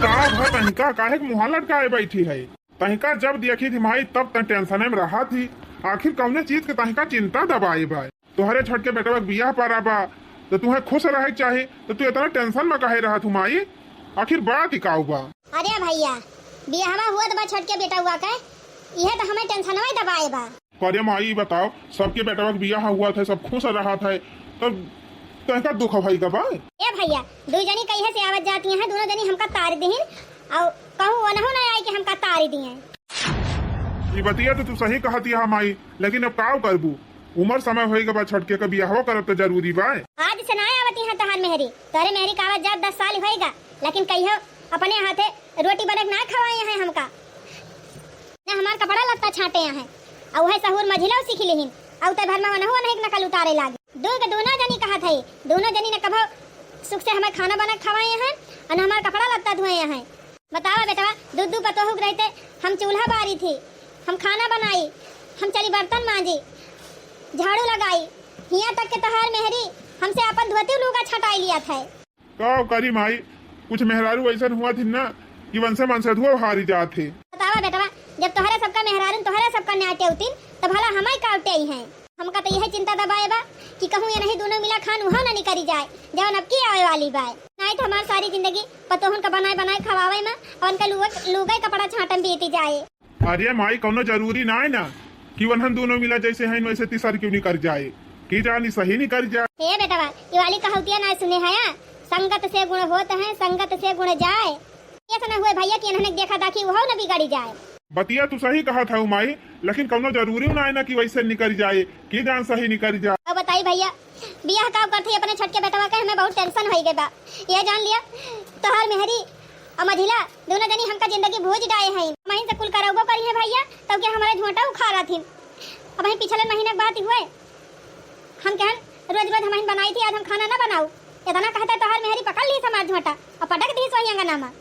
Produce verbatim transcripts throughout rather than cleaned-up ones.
का भा तनिका काहे के मुँह लटकाए बैठी है? तनिका जब देखी थी माई तब त tension में रहा थी। आखिर कौने चीज के तनिका चिंता दबाए बा? तोहरे छोटके बेटवा के बियाह परा बा, तो तुहे खुश रहे के चाही, तो तू इतना tension में काहे रहत हूँ माई? आखिर बात ही काऊ बा? अरे भैया, बियाहवा हुआ तो बा छोटके बेटवा के, इहे तो हमें tension में दबाए बा। करे माई, ई बताओ, सबके बेटवा के बियाह हुआ था, सब खुश रहत है, तब तहका दुख भई का बा? ए भैया, दुई जनी कहिए से आवत जाती हैं, दोनों जनी हमका तार दिहिन, और कहूँ ओनहु ना आए कि हमका तार दिए। ई बतिया तो तू सही कहती है माई, लेकिन अब काव करबू? उमर समय होई के बाद छोटके के बियाहो करब तो जरूरी बा। आज से ना आवती हैं तोहार मेहरी, तोहरे मेहरी का आवत जात दस साल होई गा, लेकिन कहियो अपने हाथे रोटी बना के ना खवाए हैं हमका। ना हमार कपड़ा लत्ता छांटे हैं, अउ वह सहूर मझिला सीख लिहिन, अउ ते भर में वनहु वनहिक नकल उतारे लागे। दू के दोनों जनी कहत है, दोनों जनी न कभो सुख से हमार खाना बना के खवाए हैं, और न हमार कपड़ा लत्ता धोए हैं। बतावा बेटवा, दू दू पतोहू के रहते हम चूल्हा बारी थी, हम खाना बनाई, हम चली बर्तन मांजी, झाड़ू लगाई, हियां तक के तोहार मेहरी हमसे अपन धोती लूगा छटाई लिया था। का करी माई, कुछ मेहरारू ऐसन हुआ थी ना कि वंशे वंशे धुआ हारी जात है। बतावा बेटवा, जब तोहरे सबका मेहरारू तोहरे सबका न्याय टेउतीन, तो भला हमारे का टेई हैं? हमका तो यह चिंता दबाए बा कि कहूँ ये नहीं दोनों मिला खान वहाँ ना निकरी जाए, जवन अब की आवे वाली बाय। नहीं तो हमार सारी जिंदगी पतोहन का बनाए बनाए खवावे में और उनका लुगा लुगा कपड़ा छाटन बीती जाए। अरे माई, कौनो जरूरी ना है ना कि वनहन दोनों मिला जैसे हैं वैसे तीसर क्यों निकर जाए, की जानी सही निकर जाए। ए बेटवा, ये वाली कहौतिया ना सुने हया, संगत से गुण होत है, संगत से गुण जाए। ऐसा ना हुए भैया कि इन्होंने देखा दाखी वह न बिगड़ी जाए। बतिया तू सही कहत हऊ माई, लेकिन कौनो जरूरी ना है ना कि वैसे निकर जाए, की जान सही निकर जाए। अब बताई भैया, बियाह का करते ही अपने छोटके बेटवा के हमें बहुत tension होई गए बा। ये जान लिया, तोहार मेहरी और मझिला दोनों जनी हमका जिंदगी भूज डाए हैं। महीन से कुल करौगो करी है भैया, तब के हमारे झोंटा उखाड़ा थी। अब वही पिछले महीने के बात हुए, हम कहन रोज रोज हम ही बनाई थी, आज हम खाना ना बनाऊ। इतना कहते तोहार मेहरी पकड़ ली हमार झोंटा और पटक दी सोई अंगना में।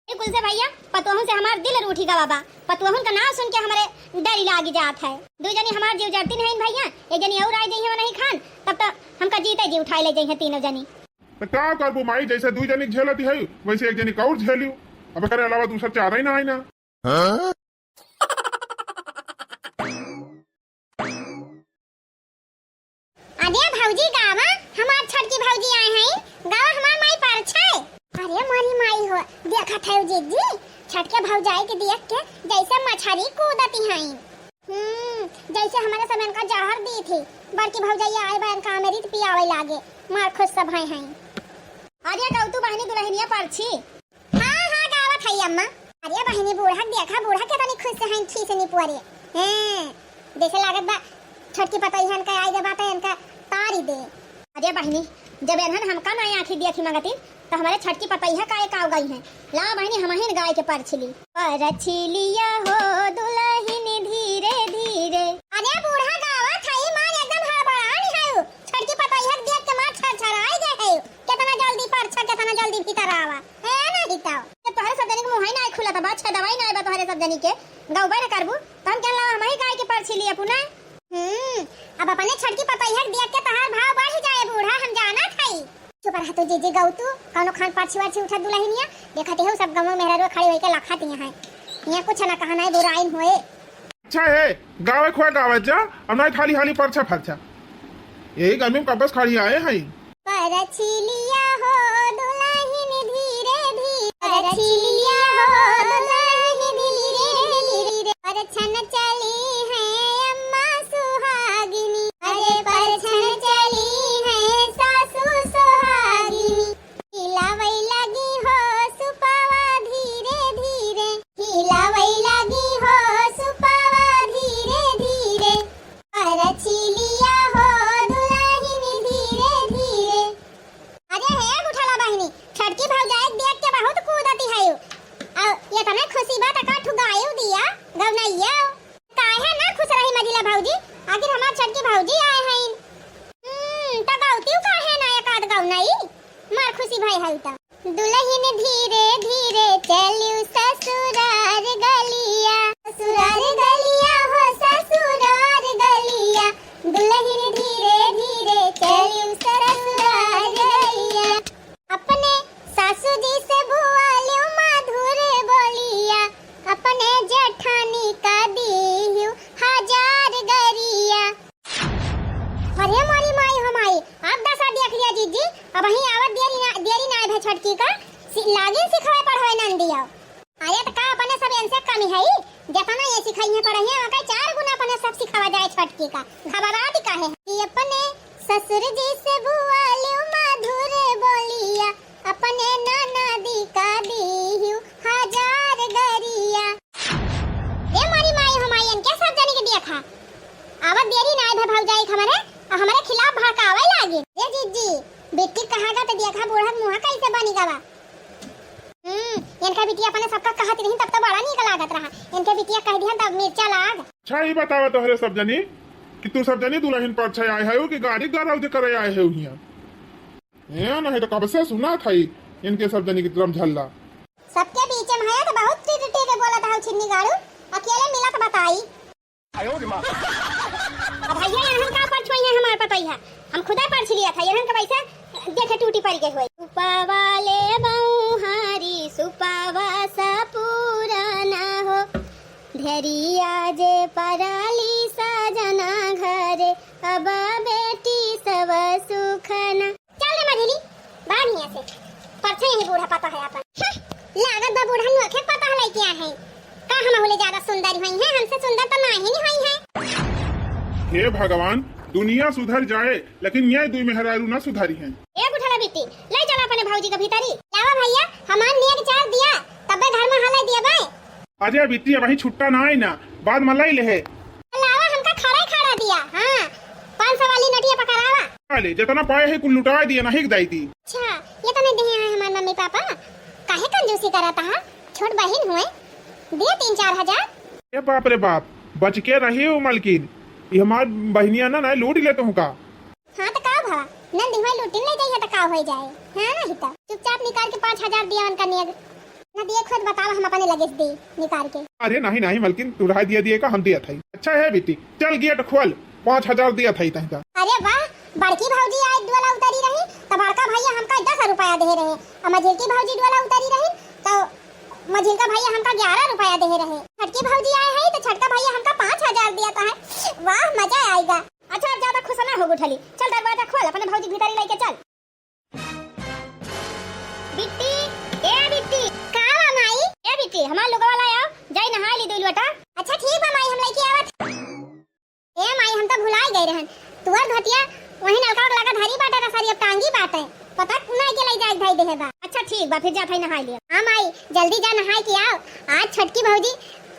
ए कुल से भैया, पतोहन से हमार दिल रूठी गवा बा। पतोहन का नाम सुन के हमारे डर लागी जात है। दू जनी हमार जीव जरती नहीं भैया, एक जनी और आई जइहे नहीं खान, तब तो हमका जीते जी उठाए ले जइहे तीनों जनी। तो का करबू माई, जैसे दू जनी झेलती है वैसे एक जनी का और झेलियो। अब करे अलावा दूसरा चारा ही ना है ना। हाँ? अरे भौजी गावा, हमार छोटकी भौजी आए हैं, गावा हमार माई परछाए। अरे मोरी माई हो, देखत है जीजी, छोटके भौजाई के देख के जैसे मछरी कूदती हैं। हम्म, जैसे हमारे समय का जहर दी थी, बड़की भौजाई आए बा इनका अमृत पियावे लागे, मार खुश सब हैं हैं। अरे गौतू बहनी दुल्हनिया परछी। हाँ, हाँ, गावत हई अम्मा। अरे बहिनी, बूढ़ा के देखा, बूढ़ा केतनी खुश हईन, खीस निपुअरे। हैं, जैसे लागत बा, छोटकी पतोहियन का आई जब बाटे इनका तारी दे। अरे बहिनी, जब एनहन हमका ना आँखी दिया थी मंगती, तो हमारे छोटकी पतोहिया का एक आव गई हैं। ला बहिनी, हमहिन गाय के परछिली। परछिलिया हो दुल्हन धीरे धीरे। अरे बूढ़ा गावत हई, मार एकदम हड़बड़ान है। छोटकी पतोहिया के देख के मार छरछराई गए है। केतना जल्दी परछा, केतना जल्दी भीतर आवा। ए नहीं तो। जब तोहरे सब जनी के मुँह ही ना खुला था, बात छेदवाई ना बा तोहरे सब जनी के, गौबे न करबू, तो हम कहला हमही गाय के परछी लिए पुना। हम्म, अब अपने छोटकी पतोहिया के देख के तोहार भाव बढ़ जाए बूढ़ा, हम जानत हई। चुप रह तू जीजी गौतू, कौनो खान परछी वरछी उठत दुल्हनिया, देखत हो सब गाँव में मेहरारू खड़ी होई के लखत यहाँ है। यहाँ कुछ ना कहना है, बुराइन होए। अच्छा है, गावे खोए गावे जा, अब नहीं खाली हाली परछा फरछा। यही गर्मी में कब्बस खड़ी आए हैं। परछिलिया हो दुल्हन धीरे धीरे, परछिलिया हो दुल्हन धीरे धीरे, परछन चली है अम्मा सुहागिनी, अरे परछन चली है सासू सुहागिनी। हिलावै लागी हो सुपावा धीरे धीरे, हिलावै लागी हो सुपावा धीरे धीरे, परछिलिया हो दुल्हन धीरे धीरे। अरे हे बुढ़ला बहिनी, छोटकी भौजाई देख के बहुत कूदती है। और ये तने खुशी बात का ठुगायु दिया गौनैया। काहे ना खुश रही मझिला भौजी, आखिर हमार छोटकी भौजी आए हैं। हम्म, तो गौतियो काहे ना एक आध गौनई? मार खुशी भई हल त। दुल्हन धीरे धीरे चलियो ससुरार गलिया, ससुरार गलिया हो ससुरार गलिया, दुल्हन धीरे धीरे चलियो ससुरार गलिया। अपने सासू जी से बुआ छोटकी का सि-, लागिन सिखावे पढ़ावे नंदी आओ। अरे त का अपने सब इनसे कमी है? जेतना ये सिखाई है पढ़ाई है, ओकर चार गुना अपने सब सिखावा जाए छोटकी का। घबरात काहे है? ये अपने ससुर जी से बुआ लियो मधुर बोलिया, अपने ननदी का दीहू हजार गरिया। ए मोरी माई हो माई, इनके सब जनी के देखा। आवत देरी ना भे भौजाई हमरे, आ हमरे खिलाफ भड़कावे लागी। ए जीजी, बिट्टी कहाँ का त देखा बूढ़ा मुँह कैसे बनी गवा। हम्म, इनका बिटिया अपने सबका कहत रही तब तो बड़ा नीक लागत रहा। इनके बिटिया कह दिहन तब मिर्चा लाग। अच्छा, ई बतावा तोहरे सब जनी कि तू सब जनी दुलहिन परछे आए हउ कि गाड़ी गरौज करे आए हउ हियाँ? ए, नहीं तो कब से सुना था ई, इनके सब जनी की तरफ झल्ला। सबके बीच में है तो बहुत टीट टीट बोलत हउ छिन्नी गाड़ू, अकेले मिलत बताई। अब भैया, यहाँ का परछुई है हमार पतई है, हम खुदे परछ लिया था, यहाँ का वैसे देखे टूटी पड़ गई हुई। सुपवा ले बउहारी, सुपवा सपूरा ना हो, धेरिया जे परली सजना घरे, अब बेटी सब सुखना। चल रे मझिली, भाग हियाँ से। परछे यही बूढ़ा पता है अपन। हं, लागत बा बूढ़ा नोखे पता है लइके आए हैं। का हम हुले ज्यादा सुंदर हुई हैं? हमसे सुंदर तो ना ही नहीं हुई हैं। हे भगवान, दुनिया सुधर जाए, लेकिन ये दुई मेहरारू ना सुधरी हैं। ए बुढ़ला बिट्टी, ले चला अपने भौजी के भीतरी। लावा भैया, हमार नेग चार दिया, तबे घर में हला दिया बाय। अरे बिट्टी, अबही छुट्टा ना आई ना, बाद में लाई लेहे। लावा, हमका खड़ा ही खड़ा दिया। हाँ, पाँच सौ वाली नोटिया पकड़ावा। अरे, जितना पाए है कुल लुटा दिया, नहीं दाई दी। अच्छा, ये तो नहीं दिए हैं हमारे मम्मी पापा, काहे कंजूसी करता है? छोट बहिन हुए, दिया तीन चार हजार। ए बाप रे बाप, बच के रही हो मलकिन, ये हमार बहिनिया ना, ना लूट ले तुमका। हाँ त का भवा, नंदी हुआ लूटिन ले जाइए त का हो जाए, हाँ नहीं त चुपचाप निकाल के पाँच हजार दिया उनका नेग। ना दिए खुद बतावा, हम अपने लगे से दी निकाल के। अरे नहीं नहीं मलकिन, तू रहा दिया दिए का, हम दिया था। अच्छा है बेटी, चल गेट खोल, पाँच हजार दिया था तहीं का। अरे वाह, बड़की भौजी आज डोला उतरी रही त बड़का भैया हमका दस रुपया दे रहे, और मझिलकी भौजी डोला उतरी रही त मझिलका भैया हमका ग्यारह रुपया दे रहे, छोटकी भौजी आए है त छोटका भैया हमका पाँच हजार दिया था। वाह, मजा आएगा। अच्छा, अब ज्यादा खुश ना हो गुठली, चल दरवाजा खोल, अपने भौजी भीतरी लेके चल। बिट्टी, ए बिट्टी। का बा माई? ए बिट्टी, हमार लुगवा ला आओ, जाई नहाई ली दुई लोटा। अच्छा ठीक बा माई, हम लेके आवत। ए माई, हम तो भुलाई गए रहन, तुअर धोतिया वही नलका के लगा धरी बाटे, रसरी अब टांगी बाटे, पता नहीं के ले जाए भाई देहे बा। अच्छा ठीक बा, फिर जा भाई नहाई लिया। हाँ माई, जल्दी जा नहाई के आओ, आज छोटकी भौजी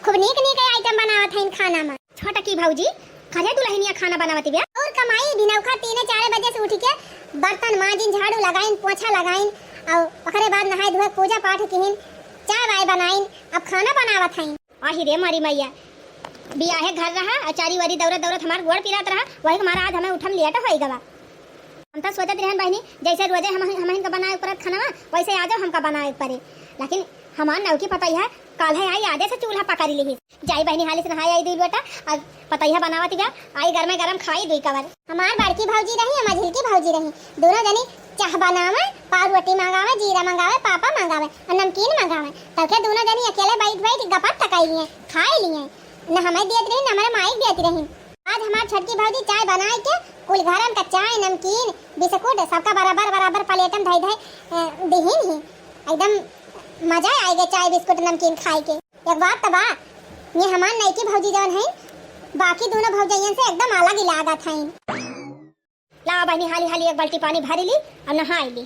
खूब नीक नीक आइटम बनावत है खाना में। छोटकी भौजी, खरे दुलहिनिया खाना बनावती बिया। और का माई, भिनौखा तीने चारे बजे से उठ के बर्तन माजिन, झाड़ू लगाइन, पोछा लगाइन, और ओकरे बाद नहाए धोए, पूजा पाठ किहिन, चाय वाय बनाइन, अब खाना बनावत हइन। आही रे मारी मैया, बियाहे घर रहा और चारी वारी दौरत दौरत हमार गोड़ पिरात रहा, वही के मारा आज हमें उठम लेट होई गवा। हम तो सोचत रहन बहिनी, जैसे रोजे हम, हमहिन का बनाए के परत खाना, वैसे आजो हमका बनाए के परे, लेकिन हमार नौकी पतई है, काल्हे आई आजे से चूल्हा पकड़ी लिही। जाई बहिनी, हाली से नहाई आई दुई लोटा, और पतैया बनावत बिया, आई गरमे गरम खाई दुई कवर। हमार बड़की भौजी रही, हमार झिलकी भौजी रही, दोनों जनी चाह बनावे, पाव रोटी मंगावे, जीरा मंगावे, पापा मंगावे, और नमकीन मंगावे। तब के दोनों जनी अकेले बैठ बैठ गपत तकाई लिए, खाई लिए, न हमें देत रही, न हमारे माई देत रही। आज हमार छोटकी भौजी चाय बनाए के कुल घरन का चाय, नमकीन, बिस्कुट सबका बराबर बराबर प्लेटन धई धई, अ, दिहिन ही। एकदम मजा आए गए चाय, बिस्कुट, नमकीन खाए के। एक बात त बा, ये हमार नईकी भौजी जवन हईन, बाकी दोनों भौजैयन से एकदम अलग ही लागत हईन। लावा बहिनी, हाली हाली एक बाल्टी पानी भरी ली और नहाई ली।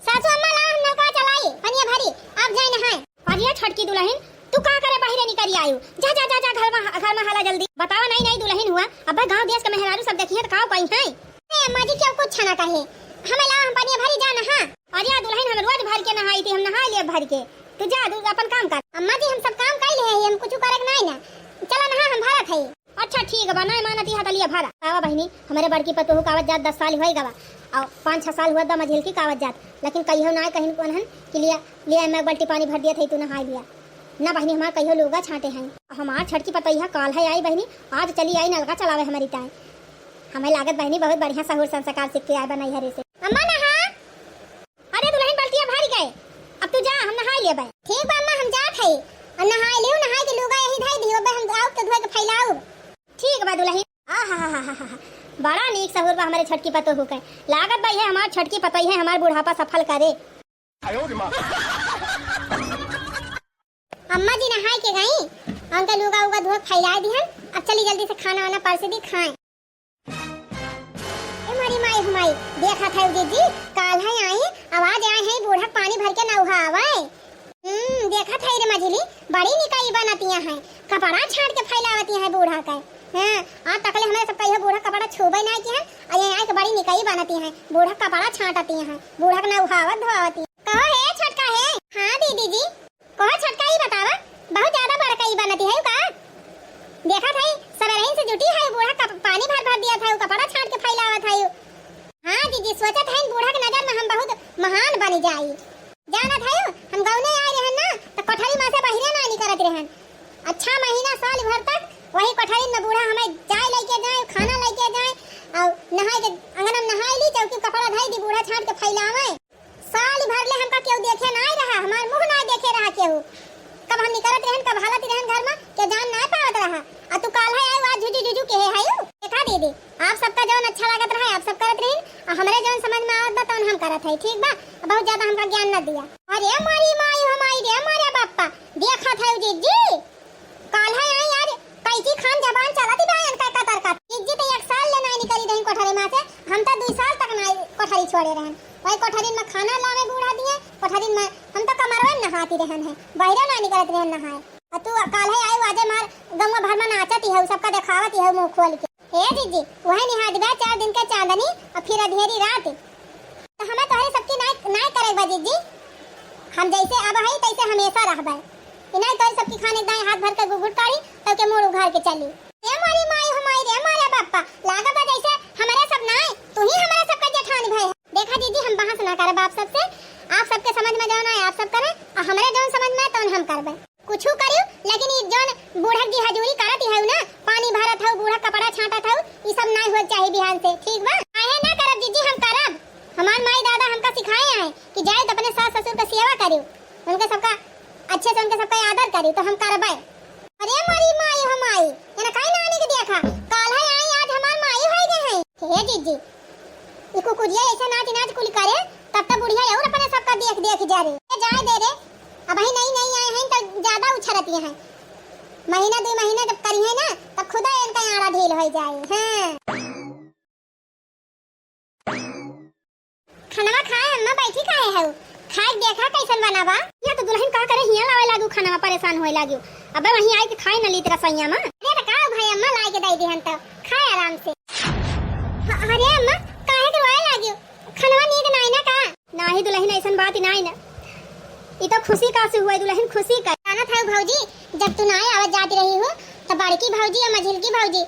सासू अम्मा, ला हम नलका चलाई, पनिया भरी, आप जाए नहाए। अरे छोटकी दुलहिन, तू का करे बाहिरे निकरी आयु? जा जा जा जा, घर में, घर में हाला जल्दी। बतावा, नई नई दुलहिन हुआ, अब गाँव देश के मेहरारू सब देखिए तो का कही है? ए अम्मा जी, क्यों कुछ ना कहे, हमें लावा, हम पनिया भरी, जा नहा। अरे दुलहिन, हम रोज भर के नहाई थी, हम नहा लिए भर के। तू जा, तू अपन काम कर। अम्मा जी, हम सब काम कर लिए हैं, हम कुछ करे के नहीं ना। चला नहा, हम भरत है। अच्छा ठीक बा, नहीं मानत यहाँ तलिया भरा। आवा बहिनी, हमारे बड़की पतोहू का आवत जात दस साल होई गवा, और पाँच छह साल हुआ दा मझिलकी का आवत जात, लेकिन कहियो ना कहीं कौन हन कि लिया, लिया, मैं एक बाल्टी पानी भर दिया था, तू नहाई लिया। ना बहिनी, हमार कहियो लोगा छाटे हैं। हमार छोटकी पतोहिया काल्हे आई बहिनी, आज चली आई नलका चलावे हमारी ताई। हमें लागत बहिनी बहुत बढ़िया सहूर संस्कार सीख के आए बनाई हरे से। अम्मा नहा। अरे दुलहिन, बल्टिया भर गए, अब तू जा, हम नहाई लेबे। ठीक बा अम्मा, हम जात हई। अब नहाई लियो, नहाई के लुगा यही धई दियो, बे हम आउब तो धोए के फैलाउब। ठीक बा दुलहिन। आहाहाहा। बड़ा नीक सहूर बा हमरे छोटकी पतोहू के। लागत बा इहे हमार छोटकी पतोही है, हमार बुढ़ापा सफल करे। अम्मा जी नहाए के गई, उनका लुगा उगा धो के फैलाए दिहन। अब चली जल्दी से खाना वाना परस दी, खाएं। ए मारी माई हो माई, देखत है जीजी, काल है आई, आवाज आए है बूढ़ा के पानी भर के नउहावे। हम्म, देखत है रे मझिली, बड़ी निकाई बनतिया है, कपड़ा छाट के फैलावतिया है बूढ़ा के। हाँ, आज तकले हमरे सब कहियो बूढ़ा कपड़ा छूबे ना किया है, और ये आए के बड़ी निकाई बनतिया है, बूढ़ा कपड़ा छाटतिया है, बूढ़ा के नउहावत धोवतिया। कहो हे छोटका हे। हाँ दीदी जी। कहो छोटका, ई बतावा, बहुत ज्यादा बड़का ई बनती है का? देखत है, सबेरहिन से जुटी है, बूढ़ा कप-, पानी भर भर दिया था, कपड़ा छाट के फैलावत है। हाँ जीजी, सोचत है बूढ़ा के नजर में हम बहुत महान बनी जाई। जानत है, हम गौने आए रहन ना, तो कोठरी में से बाहरे ना निकलत रहन। अच्छा महीना साल भर तक वही कोठरी में बूढ़ा हमें चाय लेके जाए, खाना लेके जाए, और नहाए के अंगन में नहाए ली, चौकी कपड़ा धई दी, बूढ़ा छाट के फैलावे। साल भर ले हमका केहू देखे नाय रहा, हमार मुँह नाय देखे रहा केहू। कब हम निकलत रहन, कब हालत रहन घर में, के जान नाय पावत रहा। आ तू काल्हे आयु, आज जुजु जुजु केहे हयू। देखा दीदी, आप सबका जौन अच्छा लागत रहा, आप सब करत रहिन, आ हमरे जौन समझ में आवत बा, तौन हम करत हई, ठीक बा? आ बहुत ज्यादा हमका ज्ञान न दिया। अरे मारी माई हो माई रे, मारे बाप्पा, देखत हयू जीजी। काल्हे आई आज, कैची खान जबान चलत बा इनका कतर कतर। जीजी तो एक साल ले नाय निकली रही कोठरी में से, हम तो दुई साल तक नाय कोठरी छोड़े रहन। वही कोठरी में खाना लावे बूढ़ा दिए, कोठरी में हम तो कमरवे में नहाती रहन है, बाहरे ना निकलत रहन नहाए। और तू काल्हे आई, आजे मार गौवा भर में नाचत ही है, सबका देखावत ही है मुँह खोल के। ए जीजी, वही निहार दिबा चार दिन के चांदनी और फिर अधेरी रात। तो हमें तोहरे सबकी नाय, नाय करे बा जीजी। हम जैसे अब हई तैसे हमेशा रहबे। इनाय तोहरे सबकी खाने दाएं हाथ भर के घुघुट काढ़ी, तो के मुड़ उघार के चली। ए मारी माई हो माई रे, मारे बाप्पा, लागत बा जैसे हमरे सब नाय, तू ही हमरे सबका जेठान भय है। देखा जीजी, हम बहस ना करब आप सबसे, आप सबके समझ में जौन आए आप सब करें, और हमरे जौन समझ में आए तौन हम करबे। कुछू करियो, लेकिन ई जौन बूढ़क जी हजूरी करत हऊ ना, पानी भरत हऊ, बूढ़क कपड़ा छांटत हऊ, ई सब नाय होए के चाही बिहान से, ठीक बा? काहे ना करब जीजी, हम करब। हमार माई दादा हमका सिखाए हैं कि जाए तो अपने सास ससुर का सेवा करियो, उनके सबका अच्छे से, उनके सबका आदर करियो, तो हम करबे। अरे मोरी माई हो माई, एना काहे नानी के देखा, काल है आई, आज हमार माई होई गए हैं। हे जीजी, ई कुकुरिया ऐसे नाच नाच कुल करे, तब तो बुढ़िया और अपने सबका देख देख जा रे। ए, जाए दे रे, अबही नई नई आए हैं तो ज्यादा उछरती हैं। महीना दुई महीना जब करी है ना, तब खुदा इनका आड़ा ढील हो जाए। हाँ। खनवा खाए अम्मा, बैठी काहे हऊ? खाए के देखा कैसन बना बा। यहाँ तो दुल्हन का करे हियाँ लावे लागू खनवा, परेशान होए लागू। अबे वहीं आई के खाए न लीत रसोइया में। अरे तो का भाई अम्मा लाई के दे दिहन तो खाए आराम से। ह-, अरे अम्मा काहे के रोए लागू? खनवा नीक नाई ना का? नाही दुल्हन, ऐसन बात ही नाही ना। ई तो खुशी का से हुआ दुल्हन, खुशी का। जानत है भौजी, जब तू नाई आवत जाती रही हो, तो बड़की भौजी और मझिलकी भौजी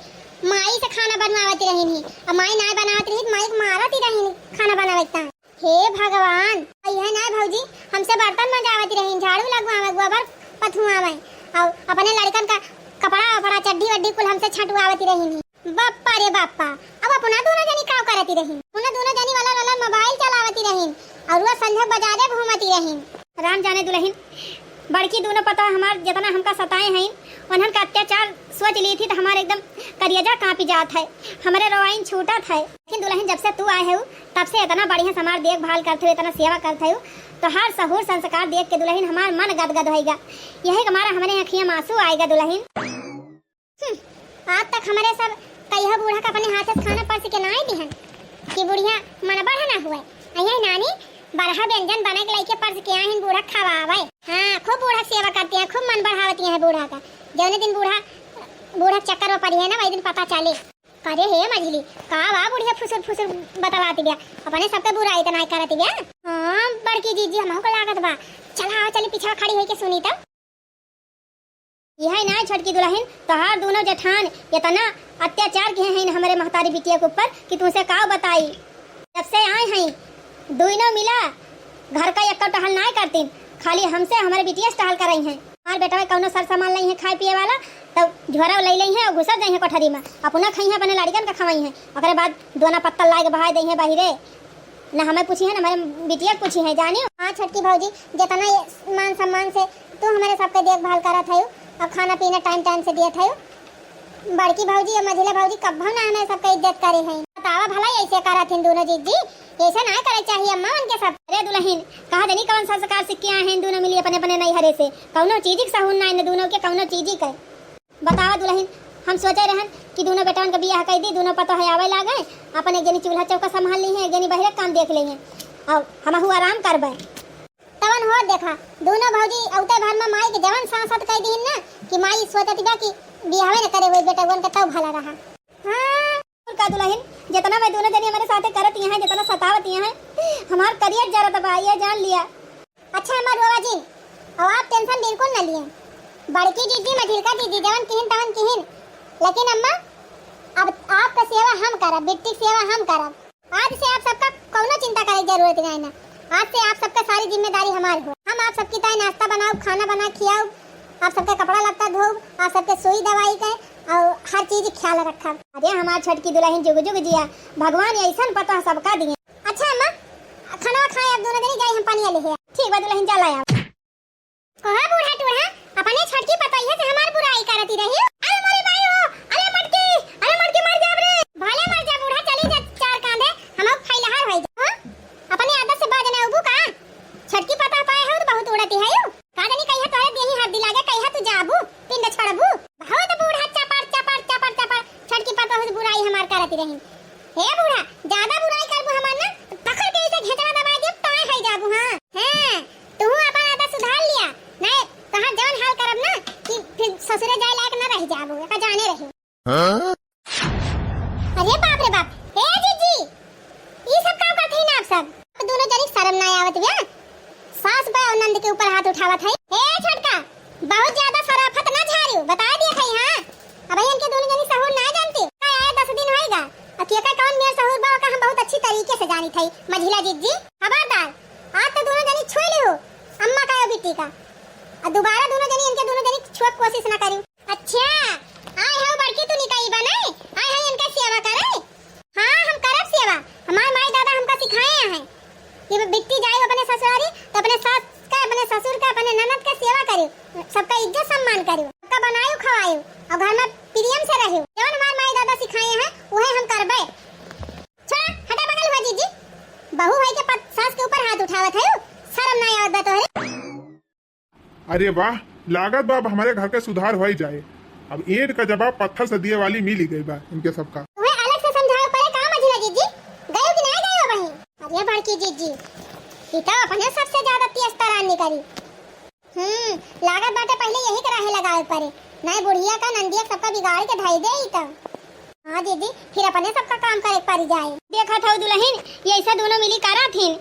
माई से खाना बनवावत रही नहीं, और माई नाई बनावत रही तो माई के मारत ही रही खाना बनावे के ताईं। हे भगवान, यह ना भौजी, हमसे बर्तन मजावत रही, झाड़ू लगवावे, गोबर पथुआवे, और अपने लड़कन का कपड़ा वपड़ा, चड्डी वड्डी कुल हमसे छंटवावत रही नहीं। बाप्पा रे बाप्पा, अब अपना दोनों जनी का करती रही? उन्हें दोनों जनी वाला वाला मोबाइल चलावती रही और रोज संझा बाजारे घूमती रही। राम जाने दुल्हन, बड़की दोनों पता हमार जितना हमका सताए हैं, उन्हन का अत्याचार सोच ली थी तो हमारे एकदम करियजा कांपी जात है, हमारे रोआइन छूटत है। लेकिन दुल्हन जब से तू आए हो, तब से इतना बढ़िया से हमार देखभाल करते हो, इतना सेवा करते हो, तो हर सहूर संस्कार देख के दुल्हन हमार मन गदगद होएगा। यही के मारा हमारे आँखियाँ में आंसू आएगा दुल्हन। हम्म, आज तक हमरे सब कहियो बूढ़ा के अपने हाथे से खाना परस के नाई दिहन कि बुढ़िया मन बढ़ा ना हुए। अये नानी, बरहा व्यंजन बने के लइके परस के आहिन बूढ़ा खवावे। हाँ, खूब बूढ़ा के सेवा करती हैं, खूब मन बढ़ावती हैं बूढ़ा का। जौने दिन बूढ़ा, बूढ़ा के चक्कर में पड़ी है ना, वही दिन पता चली। अरे हे मझली, का बा बुढ़िया फुसुर फुसुर बतलाती बिया, अपने सबके बुराई तो नाई करती बिया। हाँ, बड़की जीजी, हमहू को लागत बा। चला, आओ, चली, पीछे खड़ी होई के सुनी तो। यह ना छोटकी दुल्हन, तोहार दोनों जेठान इतना अत्याचार किहे हैं हमरे महतारी बिटिया के ऊपर कि तुमसे का बताई। जब से आए हैं, दोनों मिला घर का एक टहल नाय करतीन, खाली हमसे हमरे बिटिया से टहल करई हैं। हमार बेटवा कौनो सर सामान लई हैं खाए पिए वाला, तो झोरा लई लई हैं और घुसर जाई हैं कोठरी में, अपना खाई हैं, अपने लड़िकन का खवाई हैं, ओकरे बाद दोना पत्तल लाए के बहाए दई हैं बाहिरे। ना हमें पूछी है, ना हमारे बिटिया के पूछी है, जानियो। हाँ छोटकी भौजी, जितना ये मान सम्मान से तू हमारे सबके देखभाल करत हयू और खाना पीना टाइम टाइम से दियत हयू, बड़की भौजी और मझिला भौजी कब्बो ना हमारे सबके इज्जत करे हैं। तावा भला ऐसे करत हिन दोनों जीजी, ऐसे नाहीं करे चाहिए अम्मा उनके साथ। अरे दुलहिन, कहा जनी कौन संस्कार सीख के आए हैं दोनों मिली अपने अपने नैहरे से, कौनो चीज के सहूर नाहीं न दोनों के कौनो चीज के। बतावा दुलहिन, हम सोचे रहन कि दोनों बेटवन के बियाह कइ दी, दोनों पतोह आवे लागे, अपन एक जनी चूल्हा चौका संभाल ली है, एक जनी बहरे काम देख ली है, और हमहू आराम करबे। तवन हो देखा, दोनों भौजी औते भर में माई के जवन सांसत कइ दीन ना कि माई सोचत बा कि बियाहवे न करे हुए बेटवन के तब भला रहा। हाँ। और का दुलहिन, जितना मैं दोनों जनी हमारे साथे करत यहाँ, जितना सतावत यहाँ, हमार करियर जरत बा, ये जान लिया। अच्छा अम्मा रोवा जिन, और आप tension बिल्कुल न लिए। बड़की जीजी, मझिलका जीजी, जवन किहिन तवन किहिन, लेकिन अम्मा, अब आपका सेवा हम करब, बिट्टी के सेवा हम करब। आज से आप सबका कौनो चिंता करे के जरूरत नहीं ना। आज से आप सबका सारी जिम्मेदारी हमार हो। हम आप सबकी ताई नाश्ता बनाउब, खाना बना खियाउब, आप सबके कपड़ा लत्ता धोउब, आप सबके सुई दवाई के और हर चीज ख्याल रखब। अरे हमार छोटकी दुलहिन जुग जुग जिया, भगवान ऐसन पतोह सबका दिए। अच्छा अम्मा, खाना खाए, अब दोनों जनी जाई हम पनिया लेहे। ठीक बा दुलहिन, चला आवा। कहो बूढ़ा टूढ़ा, अपने छोटकी पतोहिया से हमार बुराई करती रही। अरे मोरी माई हो, अरे मटकी, अरे मटकी मर जाब रे। भले मर जा बूढ़ा, चली जा चार कांधे, हम फैलहार होई जा। हाँ? अपने आदत से बाज न उबू का? छोटकी पतोह पाए हो तो बहुत उड़ती है यू। का जानी कहिया तोरे देही हरदी लागे, कहिया तू जाबू, पिंड छोड़बू। बहुत बूढ़ा चपर, चपर, चपर, चपर, छोटकी पतोह से बुराई हमार करती रही। हे बूढ़ा, ज्यादा बुराई करबू हमार ना, तो पकड़ के इसे घेचड़ा दबाई देब, ताय है जाबू, हाँ। हैं, तू अपन आदत सुधार लिया, नहीं तोहार जवन हाल करब ना कि फिर ससुरे जाए लायक ना रह जाबू, एका जाने रही। हाँ? अरे बाप रे बाप, ए जीजी, ई सब का करत हईन आप सब? आप दोनों जनी शर्म ना आवत बा? सास बा और नंद के ऊपर हाथ उठावत है। ए छोटका, बहुत ज्यादा शराफत ना झारियो, बता दिए थे, हाँ। अब इनके दोनों जनी सहूर ना जानती। का आए दस दिन होइगा, अब केका कौन मेर सहूर बा, का हम बहुत अच्छी तरीके से जानी थे, मझिला जीजी। खबरदार, आज तो दोनों जनी छुई लिहो अम्मा का या बिट्टी का, और दोबारा दोनों जनी, इनके दोनों जनी छुए के कोशिश ना करियो। अच्छा, आए हो बड़की तू निकाई बा नहीं, आए हो इनका सेवा करे। हाँ, हम करब सेवा, हमार माई दादा हमका सिखाए हैं कि बिट्टी जाए अपने ससुरारी तो अपने सास का, अपने ससुर का, अपने ननद का सेवा करे, सबका इज्जत सम्मान करे, सबका बनायो खवायो और घर में प्रेम से रहे। जवन हमार माई दादा सिखाए हैं वही हम करबे। छोड़ा, हटा बगल हुआ जीजी, बहू भाई के पत-, सास के ऊपर हाथ उठावत है, शर्म ना आवत बा तोहरे? अरे वाह, लागत बा अब हमरे घर के सुधार होइ जाए। अब ईंट का जवाब पत्थर से दिए वाली मिली गई बा इनके सबका। तुम्हें अलग से समझावे पड़े का मझिला जीजी? गयो कि नहीं गयो वहीं? अरे बड़की जीजी, ई तो अपने सबसे ज्यादा तेज तरानी करी। हम्म, लागत बाटे पहले यही के राहे लगावे पड़े, नहीं बुढ़िया का नंदिया सबका बिगाड़ के धई दे ई तो। हाँ दीदी, फिर अपने सबका काम करे पड़ी जाए। देखत हऊ दुलहिन, ये ऐसा दोनों मिली करत हिन।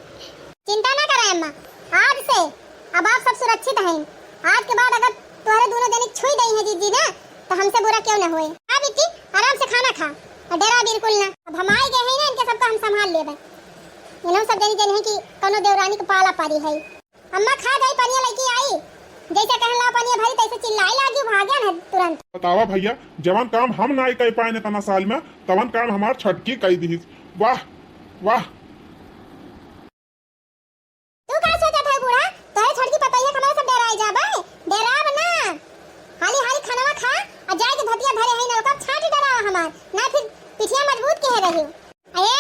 चिंता ना करे अम्मा, आज से अब आप सब सुरक्षित हैं। आज के बाद अगर तोहरे दोनों जने छुई दई है जीजी ना, तो हमसे बुरा क्यों ना होए। हाँ बिट्टी, आराम से खाना खा और डरा बिल्कुल ना। अब हम आई गए हैं ना, इनके सबका हम संभाल लेबे। इन्हों सब जनी जनी है कि कौनो देवरानी के पाला पारी है। अम्मा खा जाई, पनिया लइके आई। जैसे कहन ला पनिया भरी, तैसे चिल्लाई लागी, भाग्या न तुरंत। बतावा भैया, जवन काम हम नाई कई पाए इतना साल में, तवन काम हमार छटकी कई दिहिस। वाह, वाह। तू का सोचत है बूढ़ा? तोहरे छटकी पतोहिया के हमारे सब डेराई जाबे? डेराब ना। हाली हाली खानवा खा, आ जाए के धोतिया धरे है नलका छाट डरावा हमार, ना फिर पिठिया मजबूत के है रही। अरे,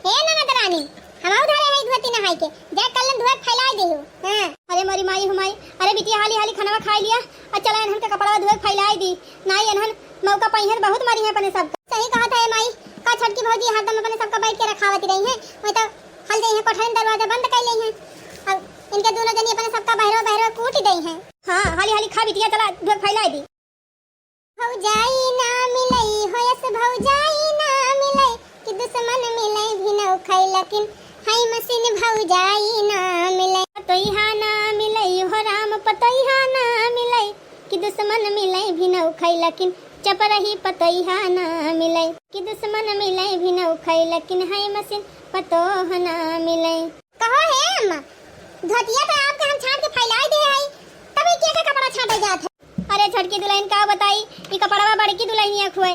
हे ननद रानी, हमहू धरे हई धोती नहाई के, जा कल्लन धोए के फैलाई देहु। हाँ। अरे मोरी माई हो माई, अरे बिटिया हाली हाली खानवा खाई लिया, आ चला एनहन के कपड़वा धोए के फैलाई दी, नाई एनहन मौका पाई है तो बहुत मारी है अपने सब। सही कहा था ए माई, का छटकी भौजी हरदम अपने सबका बैठ के रखावत रही है, वही तो हल जाई है कोठरी में दरवाजा बंद कर ली है, अब इनके दोनों जनी अपने सबका बहरो बहरो कूट दई है। हाँ, हाली हाली खा बिटिया, चला धोए के फैलाई दी। भौजाई ना मिलई हो यस भौजाई ना मिलई, कि दुश्मन मिलई भी नौ खई, लेकिन हई मशीन भौजाई ना मिलई। पतोइहा ना मिलई हो राम पतोइहा ना मिलई, कि दुश्मन मिलई भी नौ खई, लेकिन चपरही पतोइहा ना मिलई, कि दुश्मन मिलई भी नौ खई, लेकिन हई मशीन पतोह ना मिलई। कहो हे अम्मा, धोतिया तो आपके हम छाट के फैलाई दे हई, तब ई के के कपड़ा छाटे जात है? अरे छोटकी दुलहिन का बताई, ई कपड़वा बड़की दुलहिनिया खुए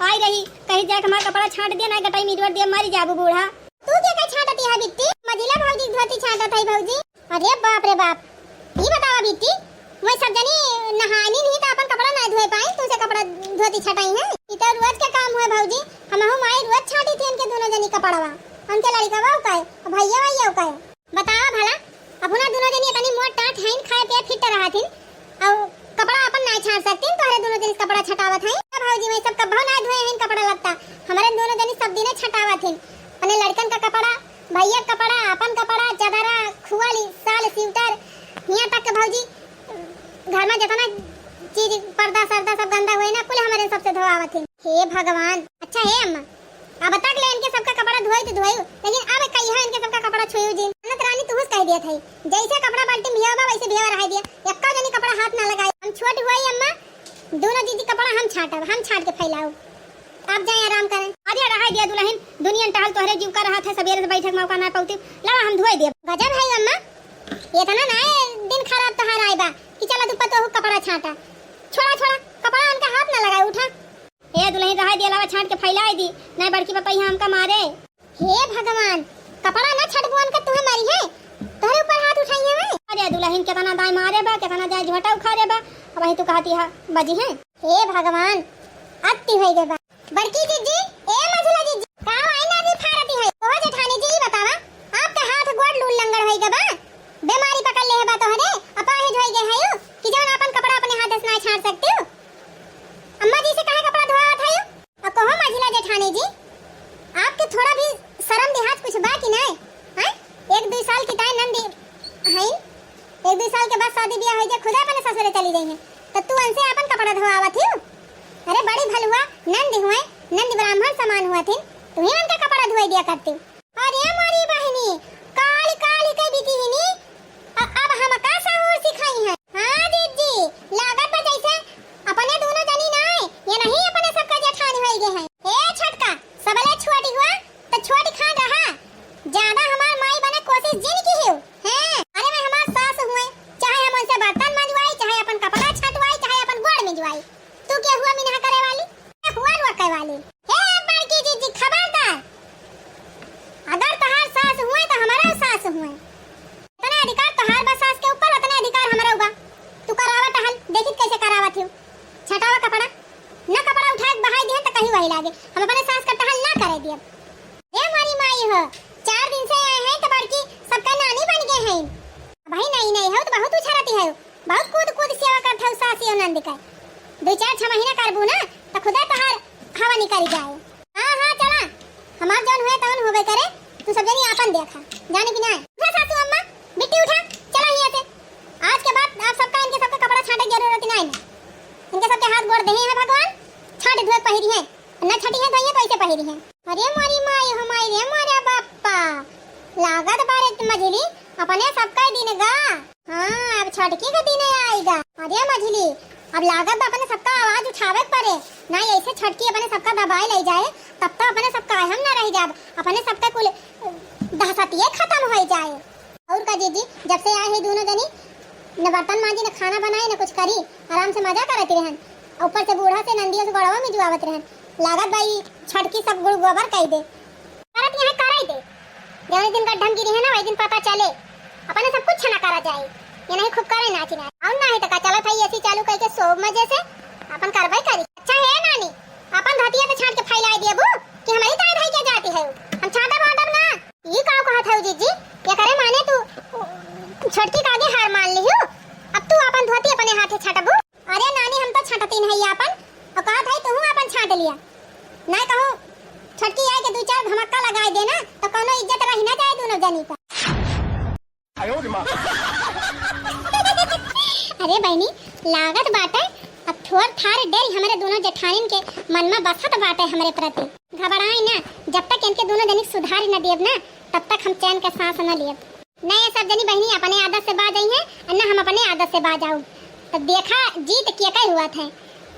आई रही, कही जाके हमार कपड़ा छाट दे, ना गटाई मिटवर दे, मरी जाबू बूढ़ा। तू के के छाटती है बिट्टी? मझिला भौजी धोती छाटत है भौजी। अरे बाप रे बाप, ई बतावा बिट्टी, वही सब जनी नहानी नहीं तो अपन कपड़ा ना धोए पाई, तुमसे कपड़ा धोती छटाई है। ई तो रोज के काम हुए भौजी, हमहू माई रोज छाटी थी इनके दोनों जनी कपड़वा, उनके लड़कवा उकाए, भैया भैया उकाए। बतावा भला, अपना दोनों जनी इतनी मोट टाट हईन, खाए पिए फिट रहत हिन, और कपड़ा अपन ना छाट सकतीन, तोहरे दोनों जनी कपड़ा छटावत हईन। ए भौजी, मैं सब कब्बो ना धोए हईन कपड़ा लत्ता, हमारे दोनों जनी सब दिने छटावत हिन, अपने लड़कन का कपड़ा, भैया का कपड़ा, अपन कपड़ा, चदरा, खुआली, साल, स्वेटर, हियाँ तक के भौजी घर में जितना चीज, पर्दा सर्दा सब गंदा हुए ना, कुल हमारे सबसे धोआवत हिन। हे भगवान। अच्छा हे अम्मा, अब तक ले इनके सबका कपड़ा धोई तो धोई, लेकिन अब कहिया इनके सबका कपड़ा छुई जी। जन्नत रानी तुहस कह दिया था, जैसे कपड़ा बाल्टी में भियावा बा, वैसे भियावा रह दिया, एक्का जनी कपड़ा हाथ ना लगाई। हम छोट हुआ ही अम्मा, दोनों जीजी कपड़ा हम छाटब, हम छाट के फैलाऊ। आप जाए आराम करें। अब ये रह दिया दुल्हन, दुनिया टहल तोहरे जीव का रहा था, सवेरे से बैठक मौका ना पौती, लावा हम धोई देब। गजब है अम्मा, इतना ना दिन खराब तोहार आए बा कि चला तू पतोहू कपड़ा छाटा। छोड़ा, छोड़ा, कपड़ा उनका हाथ ना लगाए, उठा। ए दुल्हन, रहाई दे, लावा छाट के फैलाए दी, नहीं बड़की पपैया हमका मारे। हे भगवान, कपड़ा ना छटबुअन का तुहे मारी है, तोहरे ऊपर हाथ उठाई है। अरे दुल्हन, कितना दाई मारे बा, कितना दाई झोटा उखारे बा, अब वही तू कहती है बजी है। हे भगवान, अति हो गए बा। बड़की जीजी, ए मझला जीजी, का आई ना दी फारती है? ओहो जेठानी जी, ई बतावा, आपका हाथ गोड़ लूल लंगड़ होई गबा? बीमारी पकड़ ले है बा तोहरे, अपाहिज होई गए है यू, कि जौन आपन कपड़ा अपने हाथ से ना छाट सकती हो? अम्मा जी से काहे कपड़ा धोआवत है यू? आ कहो मझिला जेठानी जी, आपके थोड़ा भी शर्म लिहाज कुछ बा कि नहीं? हैं? एक दुई साल की ताई नंदी हईन, एक दुई साल के बाद शादी ब्याह होई जाए, खुदा अपने ससुरे चली जाई हैं, तो तू उनसे आपन कपड़ा धोआवत ही? अरे बड़ी भलुआ नंद हुए, नंद ब्राह्मण समान हुआ थी, तू ही उनका कपड़ा धोई दिया करती। अरे मोरी बहिनी, काली काली के बिटिहिनी, अ-, अब हमका सहूर सिखाई है। हाँ जीजी, लागत बा जैसे अपने दोनों जनी ना आए, ये नहीं अपने सबका जेठानी होई गए हैं। ए छोटका, सबले छोटी हुआ, तो छोटी खान रहा। ज्यादा हमार माई बने कोशिश जिन की हियो। हैं? अरे मैं हमार सास हुए, चाहे हम उनसे बर्तन मंजवाई, चाहे अपन कपड़ा छटवाई, चाहे अपन गोड़ मिंजवाई। तू के हुआ मिनहा करे वाली? के हुआ लुआ करे वाली? हे बड़की जीजी, खबरदार! अगर तोहार सास हुए तो हमारा सास हुए। इतना अधिकार तोहार बा सास के ऊपर, उतना अधिकार हमारा बा। तू करावा टहल, देखित कैसे करावत हो। छटावा कपड़ा, न कपड़ा उठा के बहाई दिहन तो कहीं वही लागे। हम अपने सास का टहल ना करे दियब। हे हमारी माई हो, चार दिन से आए हैं तो बड़की सबका नानी बन गए हैं। भाई नहीं नहीं हो तो बहुत उछरती है, बहुत कूद कूद सेवा करत हऊ सास और नंद के। दुई चार छह महीना करबू ना, तो खुदा तोहार हवा निकल जाए। हाँ, हाँ, चला, हमार जौन हुए तौन होबे करे, तू सब जनी आपन देखा, जाने कि नहीं? उठा सासू अम्मा, बिट्टी उठा, चला हियाँ से। आज के बाद आप सबका, इनके सबका कपड़ा छाटे के जरूरत नहीं है। इनके सबके हाथ गोड़ देहे हैं भगवान, छाट धोए पहिरी हैं, ना छटी हैं धोइए तो ऐसे पहिरी हैं। अरे मोरी माई हो माई रे मोरे बाप्पा, लागत बारे मझली अपने सबका दिन गा। हाँ, अब छोटकी के दिन आएगा। अरे मझली, अब लागत बा अपने सबका आवाज उठावे के पड़े। ना ऐसे छोटकी अपने सबका दबाए ले जाए, तब तो अपने सबका हम ना रह जाब, अपने सबका कुल दहशतिये खत्म हो जाए। और का जीजी, जब से आए हैं दोनों जनी, न बर्तन मांजी, न खाना बनाए, न कुछ करी, आराम से मजा करत रहन। ऊपर से बूढ़ा से नंदियों से गोड़वा में जुआवत रहन। लागत बा ई छोटकी सब गुड़ गोबर कई दे। करत यहाँ कराई दे। जौने दिन गड्ढम गिरी है ना, वही दिन पता चले। अपने सब कुछ ना करा जाए। ये नहीं खूब करे नाची नाच। और ना है तो का चलत है एसी चालू करके सो मजे से अपन करवाई करी। अच्छा है नानी, अपन धोतिया तो छाट के फैलाई दिए बू कि हमारी ताई भाई के जाती है। हम छाटब वाटब ना। ई का कहत है जीजी? ये करे माने तू छोटकी का आगे हार मान ली हो? अब तू अपन धोती अपने हाथे छाटबू? अरे नानी, हम तो छटतीन है आपन, और कहत है तू आपन छाट लिया। ना कहूँ छोटकी आए के दू चार धमक्का लगाए देना, तो कोनो इज्जत रही ना जाए दोनों जनी पर। अरे बहनी, लागत बाटे अब थोर थार डेर हमरे दोनों जेठानिन के मन में बसत बाटे हमरे प्रति। घबराई ना, जब तक इनके दोनों जनी सुधारी न देब ना, तब तक हम चैन के सांस न लेब। न ये सब जनी बहिनी अपने आदत से बाज आई हैं, और न हम अपने आदत से बाज आऊ। तो देखा जीत के कई हुआ थे।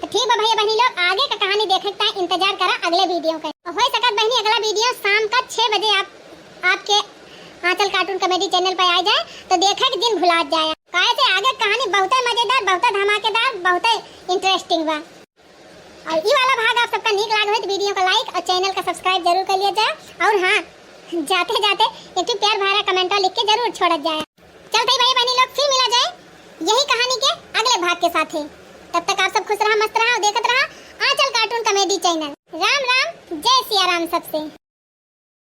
तो ठीक बा भैया बहनी लोग, आगे का कहानी देखे के ताई इंतजार करा अगले वीडियो का। और हो सकत बहनी अगला वीडियो शाम का छह बजे आप, आपके आंचल cartoon comedy channel पर आ जाए, तो देखे के दिन भुला जाए। काहे से आगे कहानी बहुते मजेदार, बहुते धमाकेदार, बहुते interesting बा। और ई वाला भाग आप सबका नीक लाग होई तो वीडियो का like और channel का subscribe जरूर कर लिया जाए। और हाँ, जाते जाते एक ठो प्यार भरा comment लिख के जरूर छोड़त जाए। चलते ही भाई बहनी लोग फिर मिला जाए यही कहानी के आपके साथे। तब तक आप सब खुश रहा, मस्त रहा और देखत रहा आंचल cartoon comedy channel। राम राम, जय सिया राम सबसे।